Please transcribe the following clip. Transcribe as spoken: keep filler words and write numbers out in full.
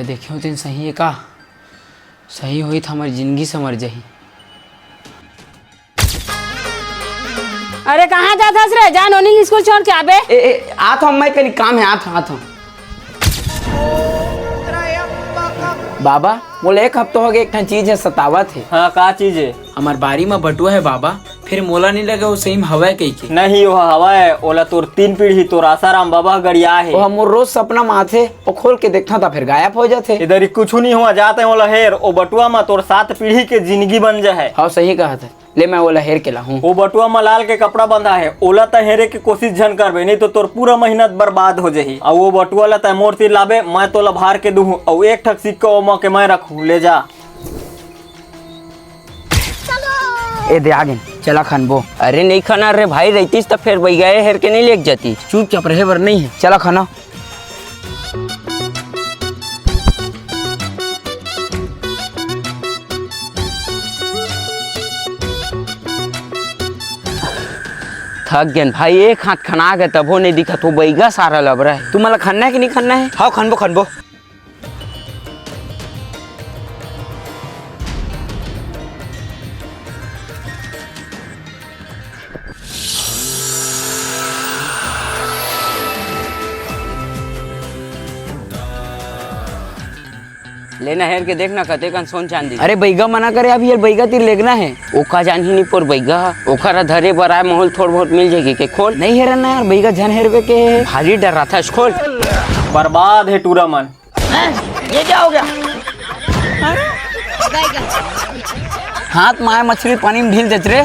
देखे होतेन सही हे का? सही होही त हमर जिनगी संवर जाही। अरे कहाँ जात हस रे? जा नोनी ल स्कूल छोड़ के आबे। ए, ए, आत हँव, मैं कनी काम हे, आत हँव, आत हँव। बाबा, मोला एक हफ्ता होगे, एक ठन चीज हे सतावत हे। हाँ, का चीज हे? हमर बारी म बटुआ हे बाबा, फेर मोला नइ लगे ओ सही म हवय कहिके। नहीं, ओह हवय, ओला तोर तीन पीढ़ी तोर आसाराम बाबा ह गरियाय हे। ओह मोर रोज सपना म आथे, ओ खोल के देखथँव त फेर गायब हो जाथे। ए दरी कुछु नइ होवय, जा तैं ओला हेर, ओ बटुआ म तोर सात पीढ़ी के जिनगी बन जाहय। हव, सही कहत हे। ले मैं ओला हेर के लाहूँ। ओ बटुआ म लाल के कपड़ा बंधा हे, ओला तैं हेरे के कोशिश झन करबे, नहीं तो तोर पूरा मेहनत बर्बाद हो जाही। अउ ओ बटुआ ला तैं मोर तीर लाबे, मैं तोला भार के दूहूँ, अउ एक ठक सिक्का ओमा के मैं रखहूँ, ले जा। ए दे आगे, चला खनबो। अरे नहीं खना रे भाई, रहितिस त फेर बइगा ए हेर के नहीं लेके जातिस। चुपचाप रहे बर नहीं हे, चला खना। थक गेन भाई, एक हाथ खना गे तभो नहीं दिखत हो बइगा सारा लबरा हे। तुमन ला खनना हे कि नहीं खनना हे? हव, खनबो, खनबो। लेना हेर के देखना कतेकन सोन चांदी। अरे बइगा मना करे, अभी ये बइगा तीर लेगना हे। ओका जानही नहीं पोर बइगा ह, ओकरा धरे बर आय, माहौल थोड़ बहुत मिल जाही के खोल। नहीं हेरन ना यार, बइगा झन हेरबे के हे। भारी डर रहा था, खोल। बर्बाद हे टूरा मन। ये क्या हो गया? हाथ माय मछली पानी में ढील देत रे।